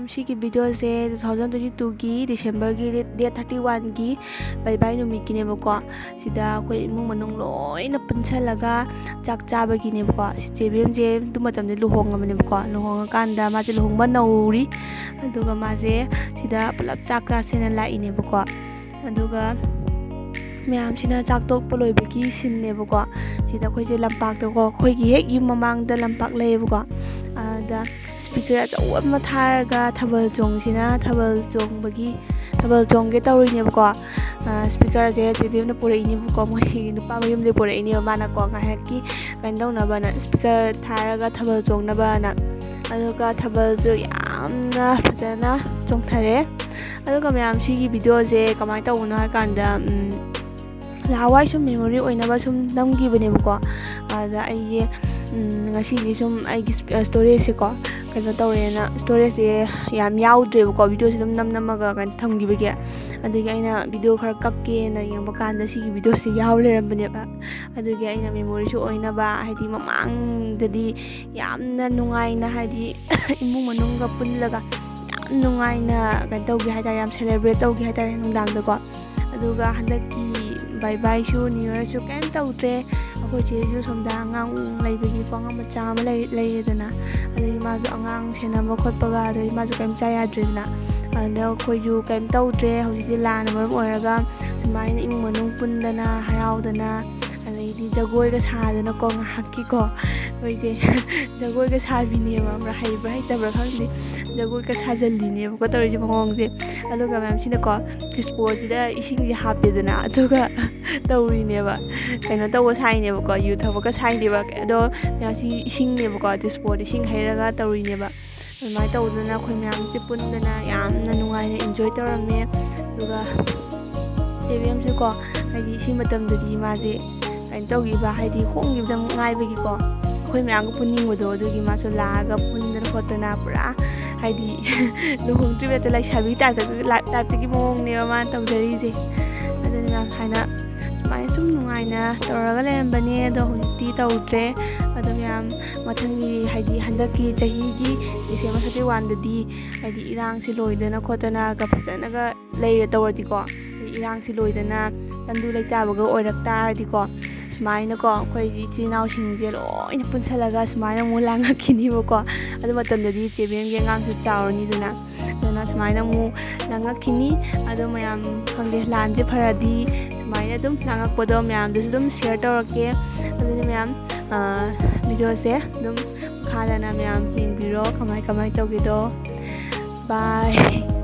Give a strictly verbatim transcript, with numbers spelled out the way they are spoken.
ꯁꯤꯒꯤ ꯚꯤꯗꯤꯑꯣꯁꯦ two thousand twenty twoꯒꯤ Decemberꯒꯤ date thirty oneꯒꯤ ꯕꯥꯏ ꯕꯥꯏ ꯅꯨꯃꯤꯠꯀꯤꯅꯦꯕꯀꯣ꯫ ꯁꯤꯗ ꯑꯩꯈꯣꯏ ꯏꯃꯨꯡ ꯃꯅꯨꯡ ꯂꯣꯏꯅ ꯄꯨꯟꯁꯜꯂꯒ ꯆꯥꯛ ꯆꯥꯕꯒꯤꯅꯦꯕꯀꯣ꯫ ꯁꯤ ꯆꯦꯕꯦꯝꯁꯦ ꯑꯗꯨ ꯃꯇꯝꯗ ꯂꯨꯍꯣꯡꯉꯕꯅꯦꯕꯀꯣ꯫ ꯂꯨꯍꯣꯡꯉꯀꯥꯟꯗ ꯃꯥꯁꯦ ꯂꯨꯍꯣꯡꯕ ꯅꯧꯔꯤ꯫ ꯑꯗꯨꯒ ꯃꯥꯁꯦ ꯁꯤꯗ ꯄꯨꯂꯞ ꯆꯥꯛ ꯆꯥꯁꯦꯅ ꯂꯥꯛꯏꯅꯦꯕꯀꯣ꯫ ꯑꯗꯨꯒ ꯃꯌꯥꯝꯁꯤꯅ ꯆꯥꯛ ꯇꯣꯛꯄ ꯂꯣꯏꯕꯒꯤ ꯁꯤꯟꯅꯦꯕꯀꯣ꯫ ꯁꯤꯗ ꯑꯩꯈꯣꯏꯁꯦ ꯂꯝꯄꯥꯛꯇꯀꯣ, ꯑꯩꯈꯣꯏꯒꯤ ꯍꯦꯛ ꯌꯨꯝ ꯃꯃꯥꯡꯗ ꯂꯝꯄꯥꯛ ꯂꯩꯌꯦꯕꯀꯣ꯫ ꯑꯗ ꯁ꯭ꯄꯤꯀꯔ ꯑꯆꯧꯕ ꯑꯃ ꯊꯥꯔꯒ ꯊꯥꯕꯜ ꯆꯣꯡꯁꯤꯅ ꯊꯥꯕꯜ ꯆꯣꯡꯕꯒꯤ, ꯊꯥꯕꯜ ꯆꯣꯡꯒꯦ ꯇꯧꯔꯤꯅꯦꯕꯀꯣ꯫ ꯁ꯭ꯄꯤꯀꯔꯁꯦ ꯆꯦꯕꯦꯝꯅ ꯄꯨꯔꯛꯏꯅꯦꯕꯀꯣ, ꯃꯣꯏꯒꯤ ꯅꯨꯄꯥ ꯃꯌꯨꯝꯗꯒꯤ ꯄꯨꯔꯛꯏꯅꯦꯕ꯫ ꯃꯥꯅꯀꯣ ꯉꯥꯏꯍꯥꯛꯀꯤ ꯀꯩꯅꯣ ꯇꯧꯅꯕꯅ ꯁ꯭ꯄꯤꯀꯔ ꯊꯥꯔꯒ ꯊꯥꯕꯜ ꯆꯣꯡꯅꯕꯅ꯫ ꯑꯗꯨꯒ ꯊꯥꯕꯜꯁꯨ ꯌꯥꯝꯅ ꯐꯖꯅ ꯆꯣꯡꯊꯔꯦ꯫ ꯑꯗꯨꯒ ꯃꯌꯥꯝ, ꯁꯤꯒꯤ ꯚꯤꯗꯤꯑꯣꯁꯦ ꯀꯃꯥꯏꯅ ꯇꯧꯕꯅꯣ ꯍꯥꯏ ꯀꯥꯟꯗ, ꯎꯝ, ꯅꯍꯥꯟꯋꯥꯏ ꯁꯨꯝ memory ꯑꯣꯏꯅꯕ ꯁꯨꯝ ꯅꯝꯈꯤꯕꯅꯦꯕꯀꯣ꯫ ꯑꯗ ꯑꯩꯁꯦ, ꯎꯝ, ꯉꯁꯤꯗꯤ ꯁꯨꯝ ꯑꯩꯒꯤ ꯁ꯭ꯇꯣꯔꯦꯖꯁꯦꯀꯣ ꯀꯩꯅꯣ ꯇꯧꯔꯦꯅ, ꯁ꯭ꯇꯣꯔꯦꯖꯁꯦ ꯌꯥꯝ ꯌꯥꯎꯗ꯭ꯔꯦꯕꯀꯣ, ꯚꯤꯗꯤꯑꯣꯁꯦ ꯑꯗꯨꯝ ꯅꯝ ꯅꯝꯃꯒ ꯀꯩꯅꯣ ꯊꯝꯈꯤꯕꯒꯤ꯫ ꯑꯗꯨꯒꯤ ꯑꯩꯅ ꯚꯤꯗꯤꯑꯣ ꯈꯔ ꯀꯛꯀꯦꯅ ꯌꯦꯡꯕ ꯀꯥꯟꯗ ꯁꯤꯒꯤ ꯚꯤꯗꯤꯑꯣꯁꯦ ꯌꯥꯎ ꯂꯩꯔꯝꯕꯅꯦꯕ꯫ ꯑꯗꯨꯒꯤ ꯑꯩꯅ memoryꯁꯨ ꯑꯣꯏꯅꯕ, ꯍꯥꯏꯗꯤ ꯃꯃꯥꯡꯗꯗꯤ ꯌꯥꯝꯅ ꯅꯨꯡꯉꯥꯏꯅ, ꯍꯥꯏꯗꯤ ꯏꯃꯨꯡ ꯃꯅꯨꯡꯒ ꯄꯨꯜꯂꯒ ꯌꯥꯝ ꯅꯨꯡꯉꯥꯏꯅ ꯀꯩꯅꯣ ꯇꯧꯒꯦ ꯍꯥꯏꯇꯥꯔꯦ, ꯌꯥꯝ celebrate ꯇꯧꯒꯦ ꯍꯥꯏꯇꯥꯔꯦ ꯅꯨꯡꯗꯥꯡꯗꯀꯣ꯫ ꯑꯗꯨꯒ ꯍꯟꯗꯛꯀꯤ ꯕꯥꯏ ꯕꯥꯏꯁꯨ, New Yearꯁꯨ ꯀꯩꯝ ꯇꯧꯗ꯭ꯔꯦ꯫ ꯑꯩꯈꯣꯏ ꯆꯦꯁꯨ ꯁꯣꯝꯗ ꯑꯉꯥꯡ ꯂꯩꯕꯒꯤꯀꯣ, ꯑꯉꯥꯡ ꯃꯆꯥ ꯑꯃ ꯂꯩ-, ꯂꯩꯔꯦꯗꯅ꯫ ꯑꯗꯒꯤ ꯃꯥꯁꯨ ꯑꯉꯥꯡ ꯁꯦꯟꯅꯕ ꯈꯣꯠꯄꯒ, ꯑꯗꯒꯤ ꯃꯥꯁꯨ ꯀꯩꯝ ꯆꯥ ꯌꯥꯗ꯭ꯔꯦꯗꯅ꯫ ꯑꯗꯨꯅ ꯑꯩꯈꯣꯏꯁꯨ ꯀꯩꯝ ꯇꯧꯗ꯭ꯔꯦ꯫ ꯍꯧꯖꯤꯛꯇꯤ ꯂꯥꯟꯅ ꯃꯔꯝ ꯑꯣꯏꯔꯒ ꯁꯨꯃꯥꯏꯅ ꯏꯃꯨꯡ ꯃꯅꯨꯡ ꯄꯨꯟꯗꯅ, ꯍꯔꯥꯎꯗꯅ, ꯑꯗꯩꯗꯤ ꯖꯒꯣꯏꯒ ꯁꯥꯗꯅꯀꯣ, ꯉꯥꯏꯍꯥꯛꯀꯤꯀꯣ ꯑꯩꯈꯣꯏꯁꯦ ꯖꯒꯣꯏꯒ ꯁꯥꯕꯤꯅꯦꯕ, ꯈꯪꯕ꯭ꯔꯥ? ꯍꯩꯕ꯭ꯔꯥ ꯍꯩꯇꯕ꯭ꯔꯥ ꯈꯪꯗꯦ, ꯖꯒꯣꯏꯒ ꯁꯥꯖꯜꯂꯤꯅꯦꯕꯀꯣ ꯇꯧꯔꯤꯁꯦ ꯃꯑꯣꯡꯁꯦ꯫ ꯑꯗꯨꯒ ꯃꯌꯥꯝꯁꯤꯅꯀꯣ, ꯗꯤꯁꯄꯣꯁꯤꯗ ꯏꯁꯤꯡꯁꯦ ꯍꯥꯞꯄꯦꯗꯅ, ꯑꯗꯨꯒ ꯇꯧꯔꯤꯅꯦꯕ, ꯀꯩꯅꯣ ꯇꯧꯕ ꯁꯥꯏꯅꯦꯕꯀꯣ, ꯌꯨ ꯊꯛꯄꯒ ꯁꯥꯏꯅꯦꯕ꯫ ꯑꯗꯣ ꯃꯌꯥꯝꯁꯤ ꯏꯁꯤꯡꯅꯦꯕꯀꯣ, ꯗꯤꯁꯄꯣꯗ ꯏꯁꯤꯡ ꯍꯩꯔꯒ ꯇꯧꯔꯤꯅꯦꯕ꯫ ꯑꯗꯨꯃꯥꯏꯅ ꯇꯧꯗꯅ ꯑꯩꯈꯣꯏ ꯃꯌꯥꯝꯁꯦ ꯄꯨꯟꯗꯅ ꯌꯥꯝꯅ ꯅꯨꯡꯉꯥꯏꯅ enjoy ꯇꯧꯔꯝꯃꯦ꯫ ꯑꯗꯨꯒ ꯆꯦꯕꯦꯝꯁꯨꯀꯣ, ꯍꯥꯏꯗꯤ ꯁꯤ ꯃꯇꯝꯗꯗꯤ ꯃꯥꯁꯦ ꯀꯩꯅꯣ ꯇꯧꯈꯤꯕ, ꯍꯥꯏꯗꯤ ꯍꯣꯡꯈꯤꯕꯗ ꯑꯃꯨꯛ ꯉꯥꯏꯕꯒꯤꯀꯣ, ꯑꯩꯈꯣꯏ ꯃꯌꯥꯝꯒ ꯄꯨꯟꯅꯤꯡꯕꯗꯣ, ꯑꯗꯨꯒꯤ ꯃꯥꯁꯨ ꯂꯥꯛꯑꯒ ꯄꯨꯟꯗꯅ ꯈꯣꯠꯇꯅ ꯄꯨꯔꯥ, ꯍꯥꯏꯗꯤ ꯂꯨꯍꯣꯡꯗ꯭ꯔꯤꯕ ꯍꯦꯛꯇ ꯂꯩꯁꯥꯕꯤ typeꯇ, typeꯇꯒꯤ ꯃꯑꯣꯡꯅꯦꯕ ꯃꯥꯅ ꯇꯧꯖꯔꯤꯁꯦ꯫ ꯑꯗꯨꯅ ꯃꯌꯥꯝ ꯍꯥꯏꯅ ꯁꯨꯃꯥꯏꯅ ꯁꯨꯝ ꯅꯨꯡꯉꯥꯏꯅ ꯇꯧꯔꯒ ꯂꯩꯔꯝꯕꯅꯦ꯫ ꯑꯗꯣ ꯍꯧꯖꯤꯛꯇꯤ ꯇꯧꯗ꯭ꯔꯦ꯫ ꯑꯗꯣ ꯃꯌꯥꯝ, ꯃꯊꯪꯒꯤ, ꯍꯥꯏꯗꯤ ꯍꯟꯗꯛꯀꯤ ꯆꯍꯤꯒꯤ December thirty one ꯗꯗꯤ, ꯍꯥꯏꯗꯤ ꯏꯔꯥꯡꯁꯤ ꯂꯣꯏꯗꯅ ꯈꯣꯠꯇꯅꯒ ꯐꯖꯅꯒ ꯂꯩꯔ ꯇꯧꯔꯗꯤꯀꯣ, ꯍꯥꯏꯗꯤ ꯏꯔꯥꯡꯁꯤ ꯂꯣꯏꯗꯅ ꯇꯪꯗꯨ ꯂꯩꯇꯥꯕꯒ ꯑꯣꯏꯔꯛ ꯇꯥꯔꯗꯤꯀꯣ, ꯁꯨꯃꯥꯏꯅꯀꯣ ꯑꯩꯈꯣꯏꯒꯤ ꯏꯆꯤꯜ ꯏꯅꯥꯎꯁꯤꯡꯁꯦ ꯂꯣꯏꯅ ꯄꯨꯟꯁꯜꯂꯒ ꯁꯨꯃꯥꯏꯅ ꯑꯃꯨꯛ ꯂꯥꯡꯉꯛꯈꯤꯅꯤꯕꯀꯣ꯫ ꯑꯗꯨ ꯃꯇꯝꯗꯗꯤ ꯆꯦ ꯕꯦꯝꯒꯤ ꯑꯉꯥꯡꯁꯨ ꯆꯥꯎꯔꯅꯤꯗꯅ, ꯑꯗꯨꯅ ꯁꯨꯃꯥꯏꯅ ꯑꯃꯨꯛ ꯂꯥꯡꯉꯛꯈꯤꯅꯤ꯫ ꯑꯗꯣ ꯃꯌꯥꯝ, ꯈꯪꯗꯦ, ꯂꯥꯟꯁꯦ ꯐꯔꯗꯤ ꯁꯨꯃꯥꯏꯅ ꯑꯗꯨꯝ ꯂꯥꯡꯉꯛꯄꯗꯣ ꯃꯌꯥꯝꯗꯁꯨ ꯑꯗꯨꯝ share ꯇꯧꯔꯛꯀꯦ꯫ ꯑꯗꯨꯅ ꯃꯌꯥꯝ, video ꯁꯦ ꯑꯗꯨꯝ ꯃꯈꯥ ꯇꯥꯅ ꯃꯌꯥꯝ ꯌꯦꯡꯕꯤꯔꯣ, ꯀꯃꯥꯏ ꯀꯃꯥꯏ ꯇꯧꯒꯦꯗꯣ꯫ Bye꯫